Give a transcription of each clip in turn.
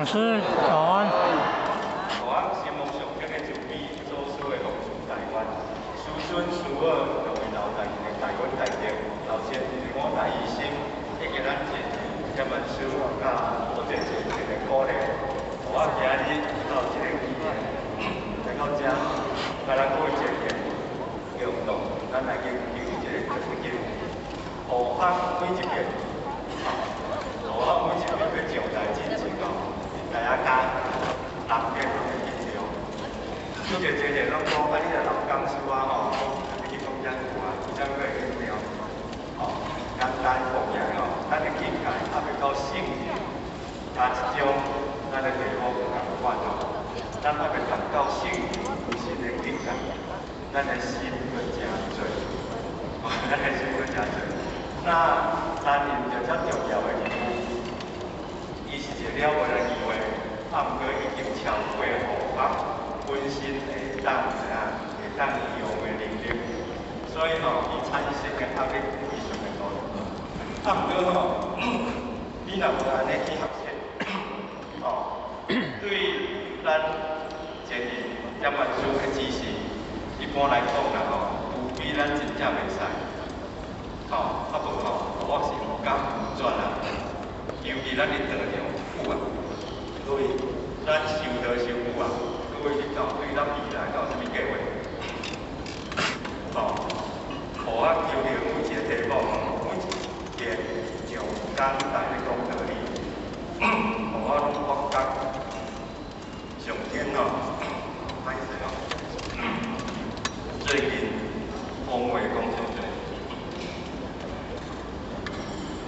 講師早安。予我承蒙上天的慈悲，祖師的宏慈大願，師尊師母兩位老大人的大恩大德，老先我大醫生，以及咱前葉萬師佮多謝前的鼓勵，予我今日有這个機會來到遮，共咱各位見面，共同咱來研究這个課經。何況每一遍，何況每一遍欲上台進前哦，大家加難免攏會緊張。拄則前日攏講啊，你若老講師啊吼，你去講遮久啊，啥物會緊張？吼，簡單講起來吼，咱的境界還袂到聖人，加一種咱的題目仝款吼，咱還袂達到聖人無心的境界，咱的心閣誠濟，咱的心閣誠濟。那擔任著遮重要的任務，伊是一个了無的機會，啊，毋過已經超過何學本身會當怎樣，會當用的能力，所以吼，伊產生的壓力非常的大。啊，毋過吼，你若無按呢去學習，吼，對咱前日葉萬師的指示，一般來講啦吼，除非咱真正袂使。吼，啊無吼，我是毋敢拒絕啦。尤其咱佇道場久啊，各位，咱修道修久啊，各位你敢有對咱未來敢有啥物計劃？吼，予我求著每一個題目，每一件上簡單的講道理，予我攏發覺上天吼，歹勢哦，最近講話講傷濟。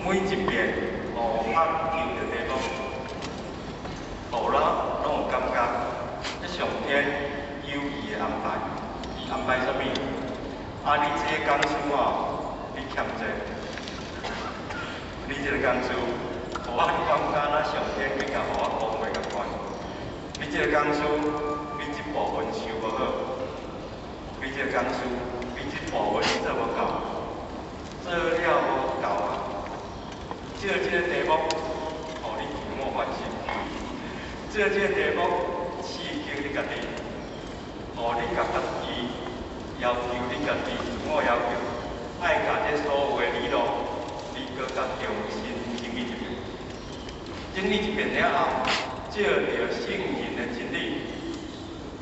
每一遍予我聽著題目，予咱攏有感覺，這上天有伊的安排，伊安排啥物？啊，你這個講師哦，你欠債，你這個講師，予我感覺若上天比較予我講話仝款。你這個講師，你這部分修無好，你這個講師，你這部分你做無夠，做了無夠啊！做這個題目，予你自我反省；做這個題目，刺激你家己，予你共家己要求你家己，自我要求，愛共這所有的理論，你閣共重新整理一遍。整理一遍了後，照著聖人的真理，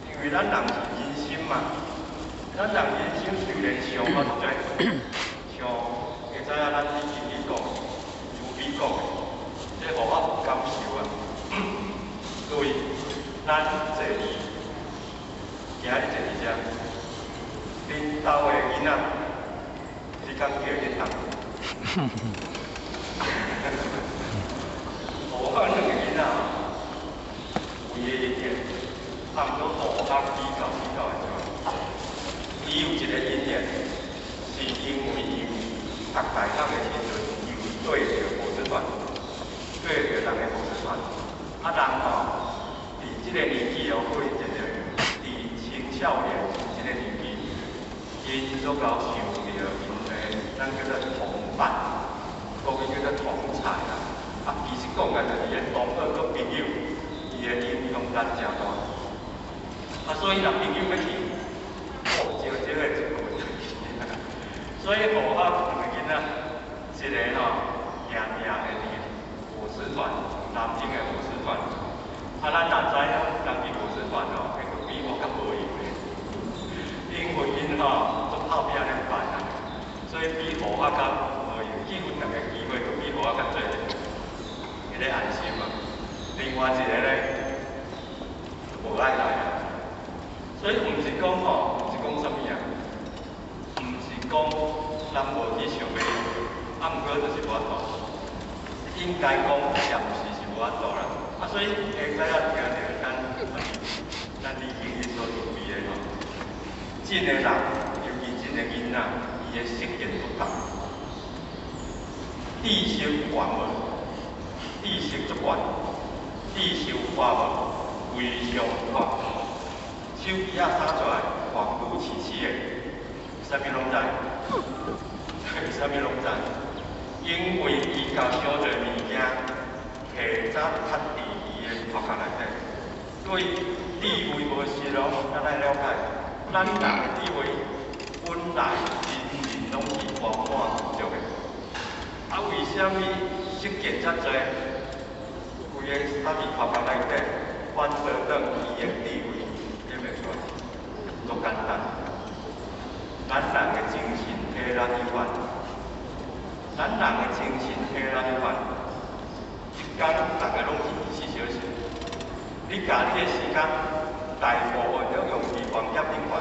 因為咱人是人心嘛，咱人人心雖然想法足濟，像會知影咱以前去講。美國的，這予我有感受啊！各位，咱坐佇今日坐佇遮，恁兜的囡仔，你敢叫伊去讀？我兩個囡仔有伊的意見，啊，毋過互相比較比較的時陣，伊有一個因緣，是因為伊讀大學的時陣，伊有對著伙食團，對著人的伙食團，啊人吼，佇這個年紀哦，可能真正佇青少年這個年紀，𪜶足夠受著𪜶的，咱叫做同伴，國語叫做同儕啦。啊，其實講來就是伊的同學佮朋友，伊的影響力誠大。啊，所以若朋友欲去，哦，少少的一群。所以予我兩個囡仔，一個吼，定定會佇伙食團，南京的伙食團。啊，咱若知影人佇伙食團吼，會比我較無閒的，因為𪜶吼足拍拼咧辦啊，所以比予我較無閒，去有兩個機會都比予我較濟，伊咧安心啊。另外一個咧，無愛來啊。所以毋是講吼，毋是講啥物啊，毋是講咱無去想欲，啊，毋過就是無法度，應該講暫時是無法度啦。啊，所以會知影聽著咱李經理所準備的吼，真的人，尤其真的囡仔，伊的識見不夠，知識懸無，知識足懸，知識闊無，非常闊。手機仔啥出來，恍如痴痴的，啥物攏知，啥物攏知，因為伊共傷濟物件，提早讀佇伊的頭頭殼內底。對智慧無失咯，咱愛了解，咱人的智慧本來人人攏是圓滿具足的。啊，為啥物識見遮濟？規个啥物頭殼內底反倒轉伊的智慧，你袂出來，足簡單。咱人的精神體力有限，咱人的精神體力有限，一工逐个攏是24小時。你共你的時間大部分攏用佇行業頂懸，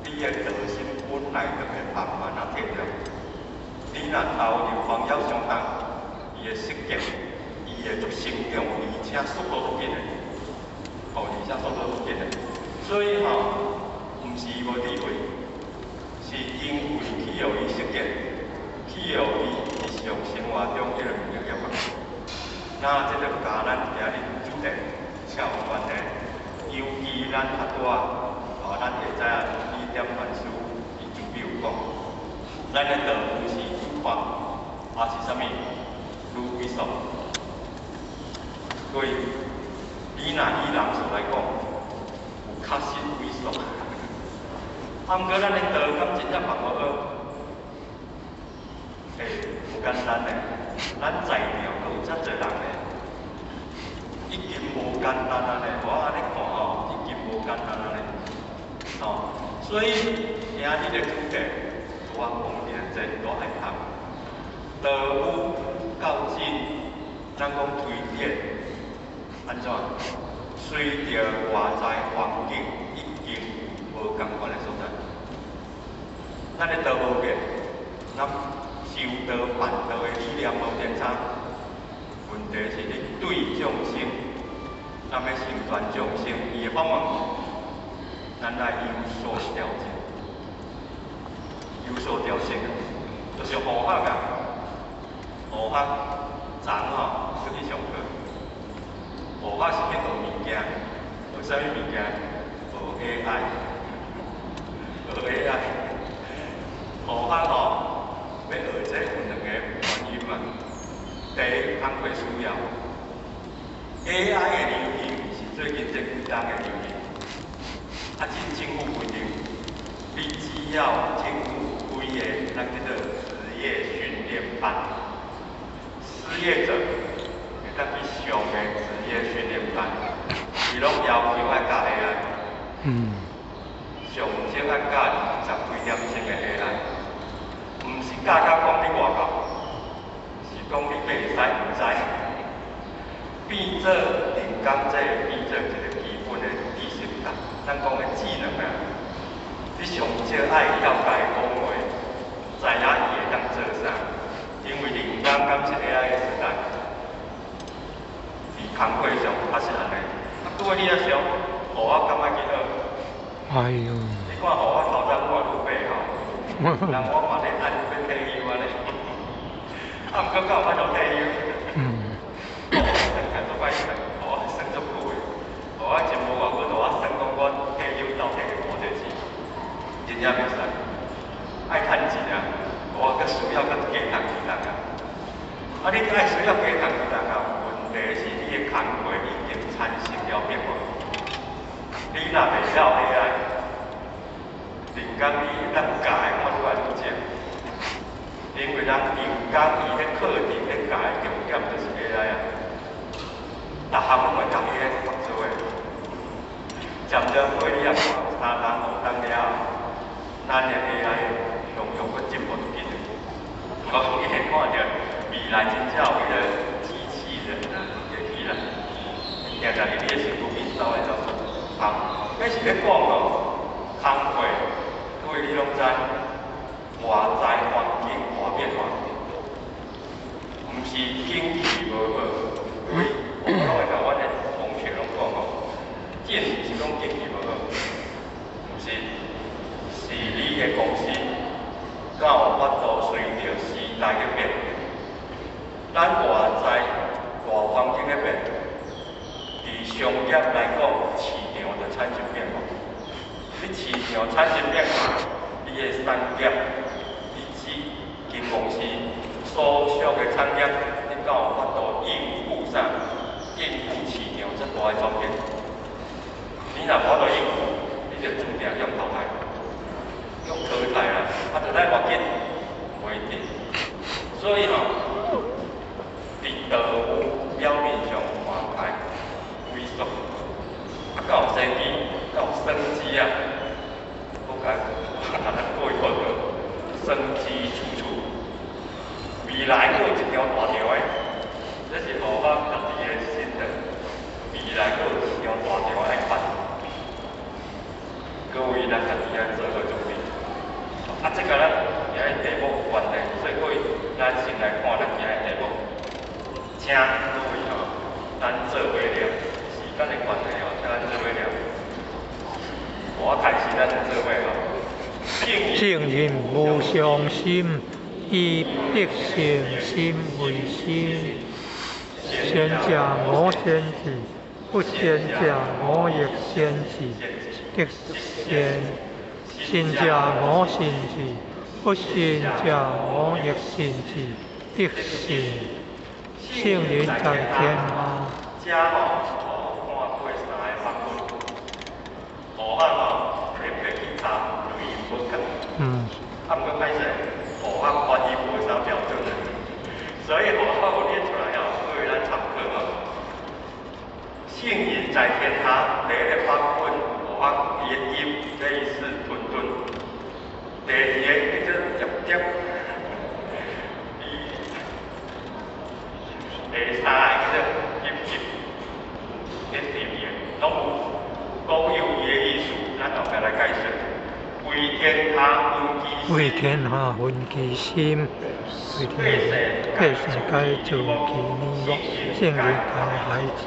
你的道心本來就會慢慢仔退掉。你若投入行業傷重，伊會適應，伊會足成長，而且速度足緊的，哦，而且速度足緊的。所以吼，毋是伊無智慧，是因為去予伊適應，去予伊日常生活中彼个物件業。那這個佮咱今日主題超有關係，尤其咱較大，哦，咱會知影伊點傳師伊慈悲有講，咱的道毋是愈快，抑是啥物愈萎縮。所以，你若以人數來講，有確實萎縮。啊，毋過咱的道敢真正放無好？欸，無簡單呢。咱在場閣有遮濟人呢，已經無簡單啊呢。我按呢看吼，已經無簡單啊呢。吼，所以今日的主題，我講一個這都愛讀。道有到真，咱講推展，按怎？隨著外在環境已經無仝款的所在，咱的道無變，咱修道辦道的理念無偏差。問題是你對眾生，咱欲成全眾生伊的法門，咱愛有所調整，有所調整，就是學學啊，學學昨吼出去上課，學學是去學物件，學啥物物件？學 AI，學 AI，學學吼，欲學這有兩个原因嘛。第一，工課需要，AI 的流行是最近這幾冬的流行。啊，這政府規定，你只要經過幾個咱叫做職業訓練班，失業者會當去上的職業訓練班，伊攏要求愛教 AI。上少愛教20幾點鐘的 AI，毋是教甲講你外夠，是講你袂使毋知。變做人工這變做一個基本的知識啦，咱講的技能啊，你上少愛了解講話，知影伊會當做啥，因為人工敢是 AI 的時代，佇工課上確實按呢。啊，各位你也想，予我敢愛去學？哎喲！你看，予我頭先我愈白吼，人我嘛咧按欲退休按呢，啊，毋過敢有法度退休？哦，算起足歹算，予我算足久的，予我真無偌久，予我算講我退休到底會無這錢，真正袂使，愛趁錢啊，我閣需要閣加趁錢啊。啊，你愛需要加趁錢啊？問題是你的工課已經產生了變化。你若袂曉 AI，人工你會當教的我愈來愈少，因為人人工伊咧課程咧教的重點就是 AI 啊，逐項攏會共 AI 做的。漸漸過你也看3冬5冬了，咱的 AI 常常閣進步足緊的。我伊會看著未來真正有彼個機器人啊，會起來，定定佇你的身軀邊走來走去。好，彼是咧講哦，工課，各位你攏知，外在環境大變化，毋是景氣無好。各位，我攏會共阮的同學攏講哦，這毋是講景氣無好，毋是，是你的公司敢有法度隨著時代咧變。咱外在大環境咧變，佇商業來講，市場就產生變化。你市場產生變化，你的產業，你這間公司所屬的產業，你敢有法度應付啥？應付市場。大的轉變。你若無法度應付，你就注定予淘汰，予淘汰啦。啊，就咱偌緊，無一定。所以吼，佇道有表面上看起來萎縮，啊，敢有生機，敢有生機啊？我共咱各位報告，生機處處。未來閣有一場大場的，這是予我家己的心得。未來閣有一場大場愛辦，各位咱家己愛做好準備。啊，這個咱今日題目有關係，所以各位咱先來看咱今日題目。請各位吼，咱做伙念，時間的關係吼，請咱做伙念。我開始，咱就做伙吼。聖人無常心，以百姓心為心。先者我先智，不先者我亦先智，得善；信者我信之，不信者我亦信之，得信。聖人在天下。遮吼，我看過三个版本，何漢吼特別去查雷無共。啊，毋過歹勢，何漢翻譯無啥標準，所以何漢有列出來哦，各位咱參考哦。聖人在天下，第一個版本，何漢伊的音類似吞吞，第二個叫做疊疊，第三個叫做翕翕，這第二個攏有，各有伊的意思，咱後壁來解釋。為天下分其為天下分其心，為天百姓皆自其面目，聖人皆海之。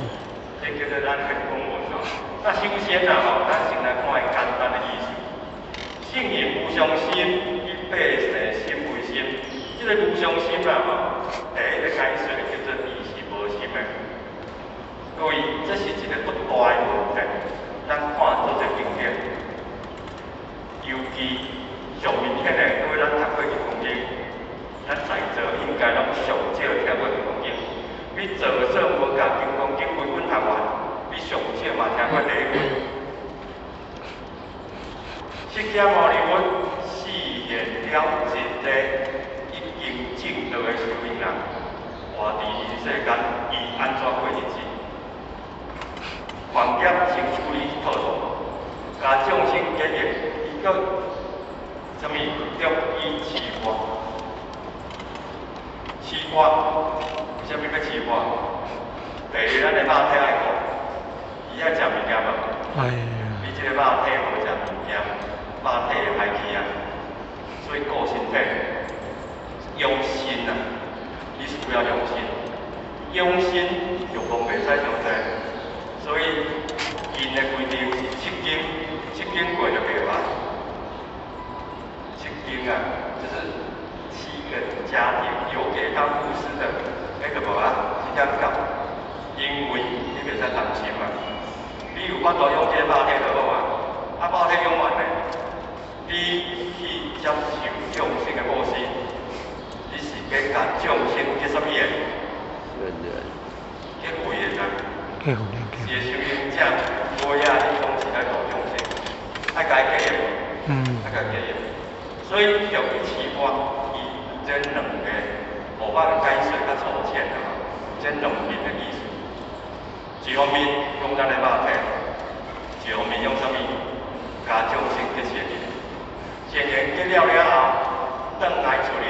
這叫做咱很公文哦。那首先啊吼，咱先來看伊簡單的意思。聖人無常心，以百姓心為心。這個無常心啊吼，第一個解釋叫做伊是無心的。各位，這是一個不大的問題。咱看做者經典，尤其上明顯的，各位咱讀過金剛經，咱在座應該攏上少聽過金剛經。你就算無共金剛經規本讀完，你上少嘛聽過第一句。釋迦牟尼佛示現了一個已經證道的修行人，活佇人世間，伊按怎過日子？犯業先處理妥當，共眾生結緣，伊閣啥物著以痴活？痴活，為啥物欲痴活？第一，咱的肉體愛顧，伊愛食物件無？哎呀。你這個肉體無食物件，肉體會歹去啊。所以顧身體，養心啊，你需要養心，養心欲望袂使傷濟，所以𪜶的規定是七更，七更過就袂罷。七更啊，就是七個家庭有給他布施的，彼個無啊，7點到，因為你袂使貪心啊。你有法度養這個肉體就好啊，啊肉體養完咧，你去接受眾生的布施，你是欲共眾生結啥物緣？結慧緣啊！結婚是的修行者，尾仔你總是愛度眾生，愛共伊結緣，愛共伊結緣。所以著以痴活，伊有這兩個，無法解釋較粗淺啊，有這兩面的意思。一方面講咱的肉體，一方面用啥物？共眾生結善緣，善緣結了了後，轉來出來，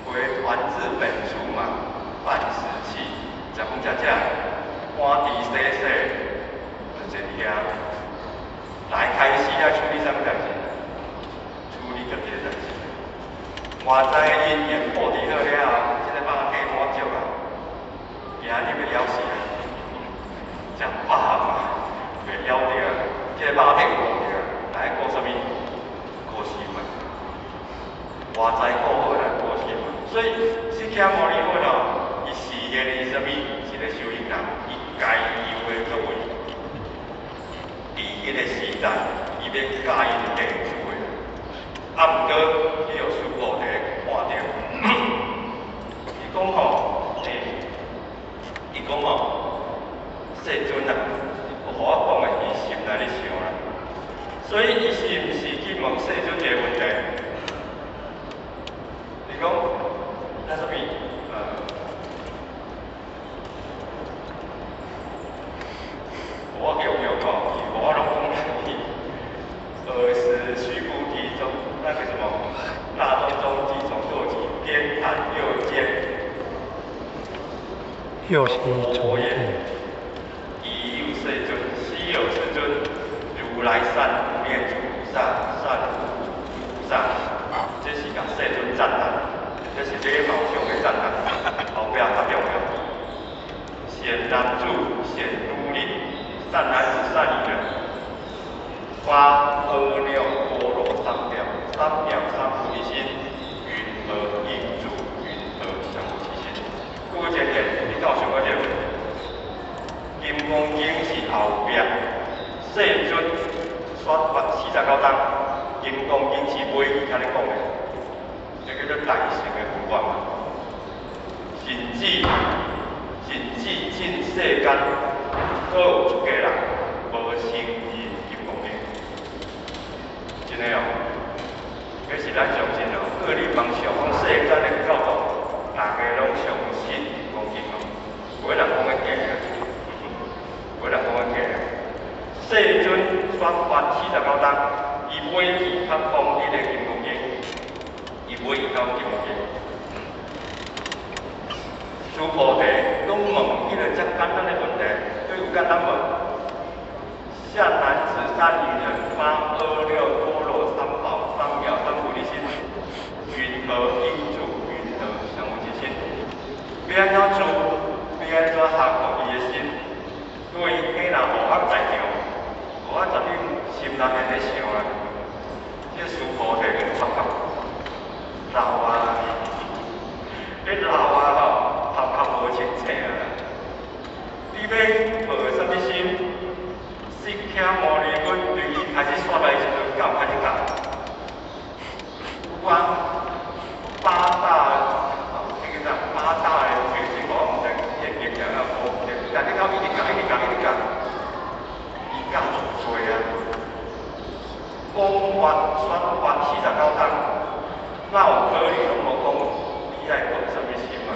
回還自本處嘛，飯食訖，食飯食食，搬佇洗洗，就坐佇遐，來開始愛處理啥物代誌？處理家己的代誌。外在的因緣布置好了後，這個肉體滿足啊，今日欲枵死啊，食飽嘛，袂枵著，這個肉體有顧著，來顧啥物？顧心嘛。外在顧好來顧心嘛。所以釋迦牟尼佛哦，伊示現的是啥物？一個修行人，伊該有的作為。佇彼個時代，伊欲教𪜶弟子的，啊，毋過去予師父佇看著，伊講吼，伊講吼，世世尊啊，予我講的伊心內咧想啦。所以伊是毋是去問世尊一個問題？你講那啥物？我叫叫講，我攏講伊。爾時須菩提中那個什麼，大眾中幾種坐起，邊彈又肩。又是重疊。已有世尊，昔有世尊，如來善護念諸菩薩，善護諸菩薩。這是共世尊讚歎，這是禮貌上的讚歎。後壁較重要。善男子，善女人，善男子，善女人，發阿耨多羅三藐三藐三菩提心，雲何應住？雲何降伏其心？各位姐姐，你敢有想過這個問題？金剛經是後壁世尊說法49冬，金剛經是尾二較咧講的，這叫做大乘的佛法嘛。甚至盡世間，閣有出家人無承認金剛經，真的哦。這是咱相信哦。各你茫想講世間的教導，大家攏相信金剛經哦。無人講的假啊，無人講的假。世尊說法49冬，伊尾二較講彼個金剛經，伊尾二較講金剛經。須菩提攏問彼個遮簡單的問題，閣有簡單無？善男子、善女人，發阿耨多羅三藐三藐三菩提心，雲何應住？雲何降伏其心？欲按怎住？欲按怎降伏伊的心？各位，彼若無法在場，無法在你心內面咧想啊，這須菩提閣發覺老啊，你老啊吼，頭殼無清醒啊！你欲抱啥物心？釋迦牟尼佛對伊開始說來時陣，敢有開始教？有啊，八大，那個啥，八大的句子我毋知，伊會記啊無？但你講一直教，一直教，一直教，伊教足濟啊！講法說法49冬，哪有可能攏無講你愛抱啥物心啊？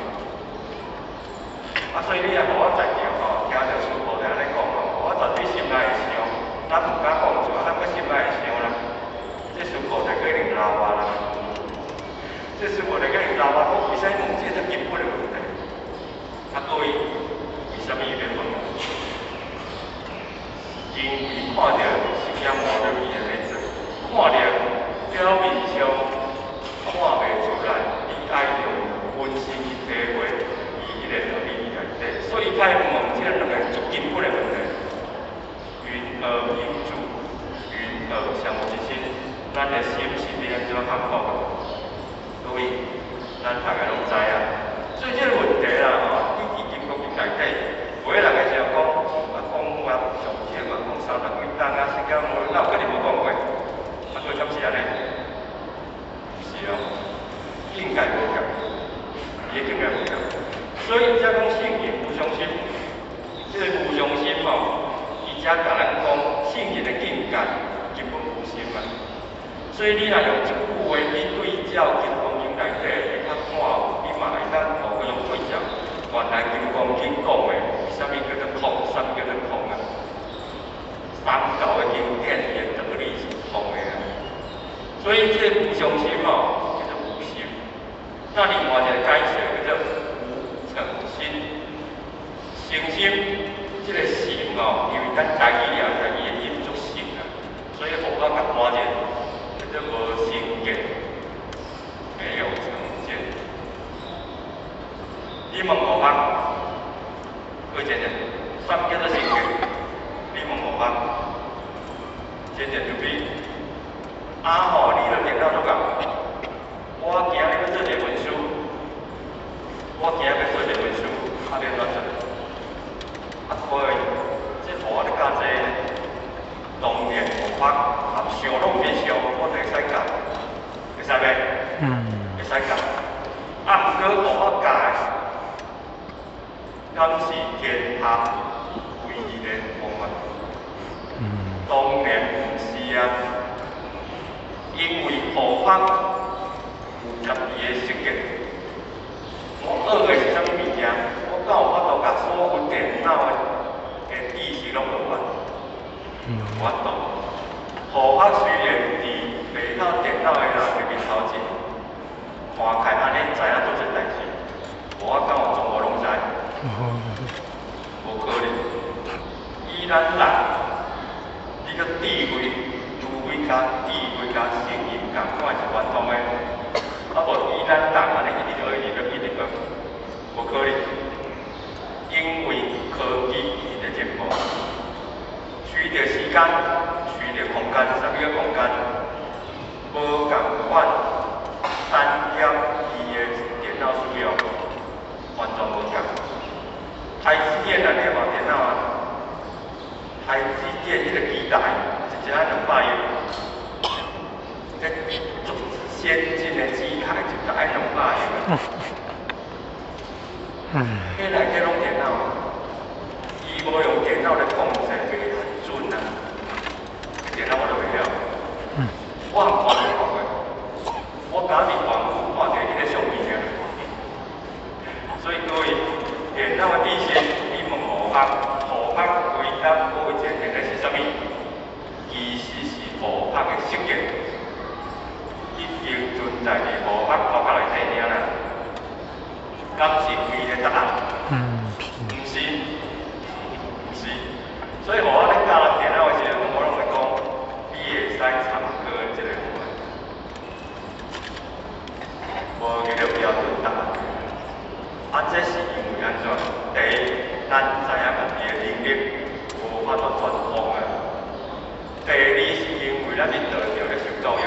啊，所以你若予我在場吼，聽著師父按呢講吼，我絕對心內會想，咱毋敢講出來，咱閣心內會想啦。這師父就可能老啊啦，這師父就可能老啊，講為啥問這個根本的問題？啊，各位，為啥物伊欲問？因為看著釋迦牟尼伊咧做，看著表面上看袂出來，伊愛用分析去體會伊彼個道理內底，所以伊才會問這兩個足根本的問題：雲何應住？雲何降伏其心？咱的心是欲按怎降伏？各位，咱大家攏知影。所以這個問題啦吼，你佇金剛經內底，有的人會想講，啊講法上少啊，講30幾冬啊，釋迦牟尼哪有可能無講過？啊，所以敢是按呢？毋是哦，境界無仝，伊的境界無仝。所以伊才講聖人無相心，這個無相心吼，伊才共咱講聖人的境界根本無心啊。所以你若用這句話去對照《金剛經》內底，會較看有，你嘛會當互相對照。原來《金剛經》講的，啥物叫做空，啥物叫做空啊？三教的經典，伊的道理是通的啊。所以這個無相心吼，叫做無心。那另外一個解釋叫做無成心。成心這個心吼，因為咱台語了，台語的音足成啊，所以予我較看者叫做無成見，沒有成見。你問悟空，各位姐姐，啥物叫做成見？你問悟空，真正就比啊吼，你著電腦足𠢕，我今日欲做一個文書，我今日欲做一個文書，啊，欲按怎做？啊，可以，這予我咧教這個，當然悟空，啊，想攏毋免想，我就會使教，會使袂？嗯。會使教。啊，毋過予我教的，敢是天下唯一當然毋是啊，因為護法有家己的識見。我學的是啥物物件？我敢有法度共所有電腦的知識攏學完？無法度。護法雖然佇袂曉電腦的人的面頭前，看起來按呢知影足濟代誌，無我敢有全部攏知？無可能。以咱人，你個智慧，除非佮智慧佮聖人仝款是圓通的，啊無以咱人按呢一直學一直學一直學，無可能。因為科技一直佇進步，隨著時間，隨著空間，啥物叫空間？無仝款產業伊的電腦使用，完全無仝。台積電內底嘛電腦啊，台積電彼個機台一隻愛200億，這足先進的機台一台愛200億。彼內底攏電腦啊，伊無用電腦來控制，袂準啊。電腦我都袂曉，我毋看都看過，我敢佇網路看著彼個相片爾。所以各位，電腦的知識，你問護法，護法歸納某一個電的是啥物？其實是護法的識見，已經存在佇護法頭殼內底爾啦。敢是唯一的答案？毋是，毋是。所以我咧教人電腦的時陣，我攏會講，你會使參考這個話，無一個標準答案。啊，這是因為按怎？第一，咱知影家己的能力無法度全通啊。第二是因為咱佇道場咧受教育，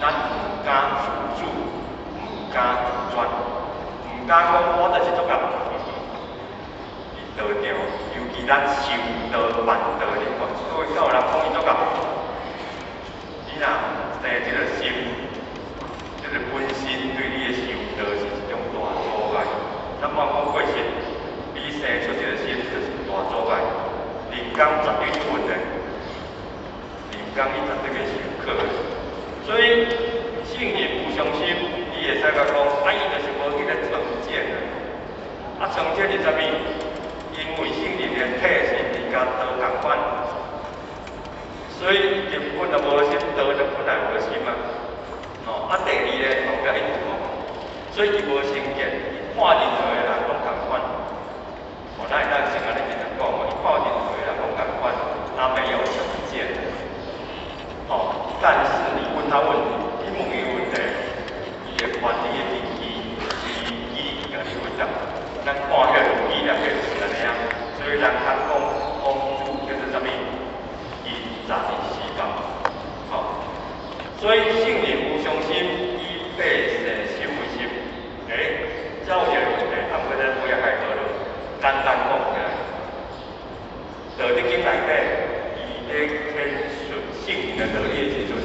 咱毋敢自主，毋敢自轉，毋敢講我就是足夠。佇道場，尤其咱修道辦道的，各位敢有人講伊足夠？你若生這個心，這個本身對你的修道是一種大阻礙。咱莫講過失，你生出這個心就是大阻礙。人工絕對困的，人工伊絕對袂受苦的。所以聖人無常心，你會使共講，啊伊就是無彼個成見啊。啊成見是啥物？因為聖人的體性是佮道仝款，所以根本就無心，道就本來無心啊。哦，啊第二咧，後壁一句哦，所以伊無成見，伊看任何的人攏仝款。哦，咱會當先按呢直接講哦，伊看任何的人攏仝款，他沒有成見。哦，但是你問他問題，你問伊問題，伊會按你的根基、根基共你回答。咱看彼個論語內底就是按呢啊，所以人較講孔子叫做啥物？因材施教。吼，所以聖人無常心，以百姓心為心。欸，這有一個問題，啊，毋過咱尾仔開討論，簡單講起來，道德經內底，伊咧闡述聖人的道理的時陣，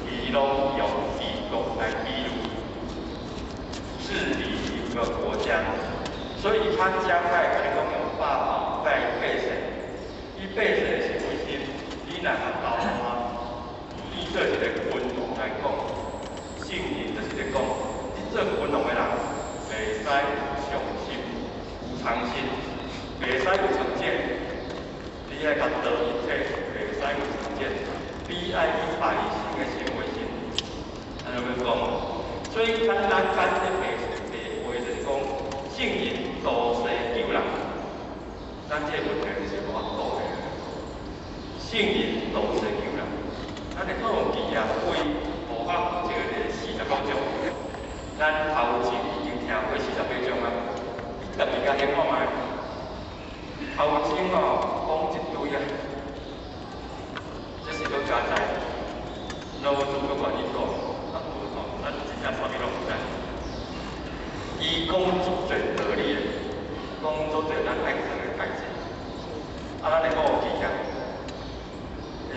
伊攏用治國來比喻，治理一個國家。所以伊較將來共你講用百寶代百姓，以百姓心為心，你若共交換，以做一個君王來講，聖人就是咧講，你做君王的人，袂使有常心、有常心，袂使有成見，你愛共道一體，袂使有成見，你愛以百姓的心為心，按呢欲講，所以簡單簡單的話就是講，聖人度世救人，咱這個問題就是無法度的。聖人度世救人，咱會好記啊，為護法這個49種，咱頭前已經聽過48種啊，你轉去共聽看覓？頭前哦講一堆啊，這是閣加載，老祖閣願意講，啊無吼，咱真正啥物攏毋知。伊講足濟道理的，講足濟咱愛做的代誌，啊，咱會好記啊。欸，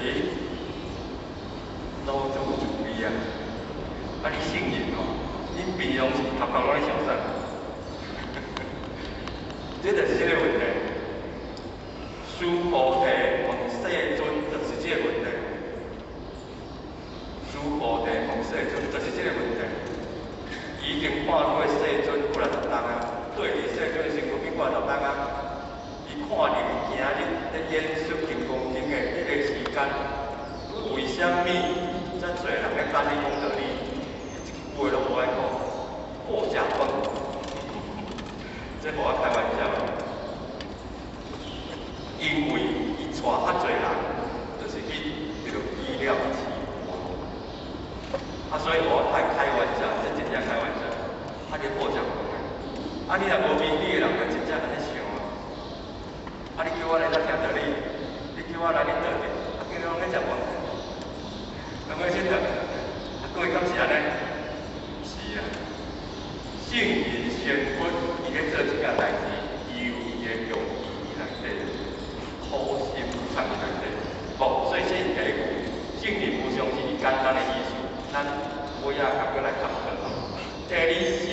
老祖慈悲啊！啊，你聖人哦，恁平常時頭殼攏咧想啥？這就是這個問題。須菩提問世尊，就是間，為啥物遮濟人咧等你講道理？你一句話攏無愛講，顧食飯，這予我開玩笑。因為伊帶較濟人，就是去著醫療去飼啊，所以我太開玩笑，這真正開玩笑。啊，你顧食飯的，啊，你若無明理的人，就真正按呢想啊。啊，你叫我來遮聽道理，你叫我來恁道理，啊，叫你攏咧食飯，攏咧佚佗，啊，各位敢是按呢？是啊，聖人仙佛伊咧做這件代誌，伊有伊的用意內底，苦心藏佇內底。無，所以這是第一句，聖人無相信，伊簡單的意思，咱尾仔較閣來探討。第二，善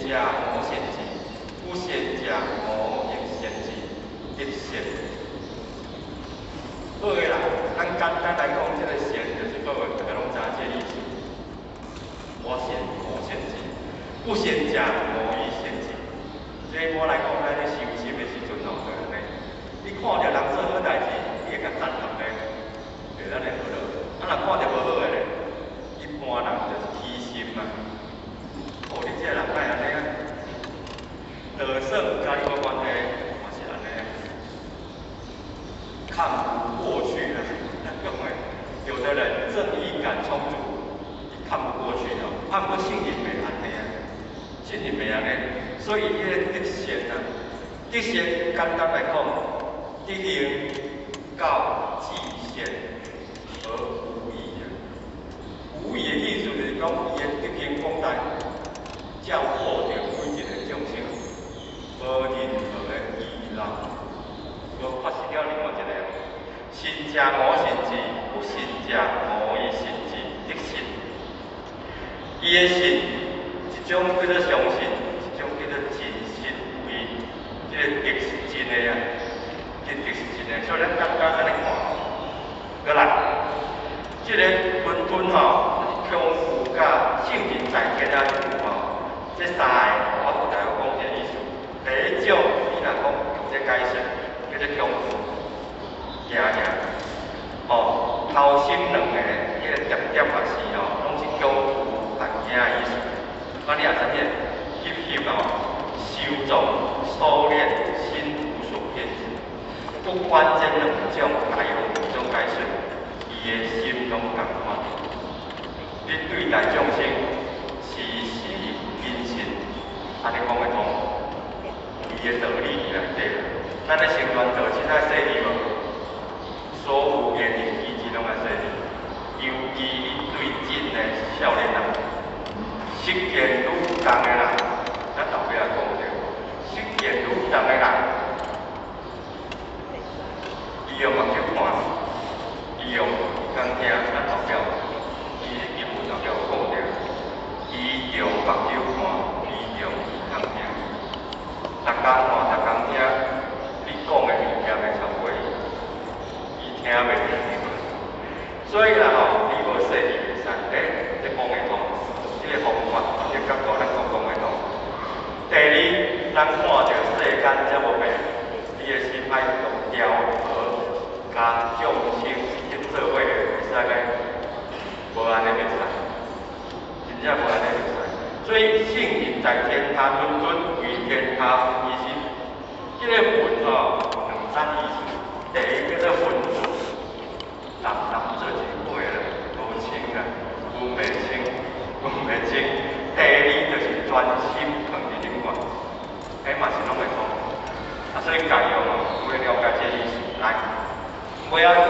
者無善之，不善者無亦善之，得善。好的啦，咱簡單來講，這個善就是好的，大家攏知這個意思。我善無善之，不善者無亦善之。這我來講，咱咧修心的時陣吼，就按呢。你看著人做好代誌，你會共讚歎咧，對咱會好落。啊，若看著無好的咧，一般人就是起心嘛。哦，你這個人哪會按呢啊？就算佮你無關係，嘛是按呢。看不過去啦，講的，有的人正義感充足，伊看不過去哦。啊，毋過聖人袂按呢啊，聖人袂按呢，所以伊個德善啊，德善簡單來講，德行到至善而無異啊。無異的意思就是講，伊的德行廣大，照顧著每一個眾生，無任何的遺漏。我發現了另外一個，善者無善之，不善者無亦善之，得信。伊的信，一種叫做相信，一種叫做盡信無疑。這個德是真的啊，這個德是真的，所以咱簡單按呢看。閣來，這個雲吞吼，就是恐懼佮聖人在天遐處吼，這三個我閣大概講一個意思。第一種，你若講用這解釋，叫做恐懼、驚嚇，吼，頭先兩個彼個點點也是吼，攏是恐懼佮驚的意思。啊，你若啥物翕翕哦，修藏修煉，心無所偏執，不管這兩種大用兩種解釋，伊的心攏仝款。你對待眾生，時時謹慎，按呢講會通，伊的道理佇內底。咱咧成全道親愛細膩無？所有言行舉止攏愛細膩，尤其你對真的少年人，識見愈重的人，咱後壁講著，識見愈重的人，伊用目睭看，伊用耳孔聽，咱後壁，伊經文後壁有講著，伊用目睭看，伊用耳孔聽，逐工看，逐工聽，你講的物件袂超過伊，伊聽袂著。所以啦吼，你無細膩袂使，欸，這講會通，這個方法，這個角度咱講講會通。第二，咱看著世間這無變，你的心愛用調和，佮眾生去做伙的，會使咩？無按呢袂使，真正無按呢袂使。所以聖人在天下雲吞，為天下分一心。這個分吼有兩層意思，第一叫做分數，人人做一伙啦，無清啦，分袂清，分袂清。第二就是專心放佇頂懸，彼嘛是攏會通。啊，所以概用哦，有咧了解這個意思。來，尾仔句，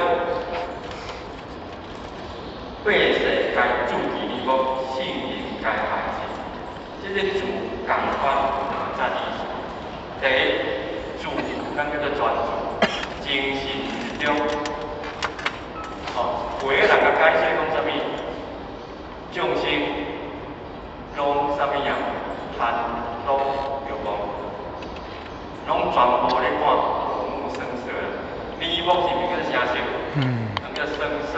百世皆注其耳目，聖人皆害之。這個注仝款有兩層意思。第一，注咱叫做專注，精神集中。哦，有的人共解釋講啥物？眾生攏啥物樣？貪攏欲望，攏全部咧看五目生色。耳目是毋是叫做聲色？人叫聲色。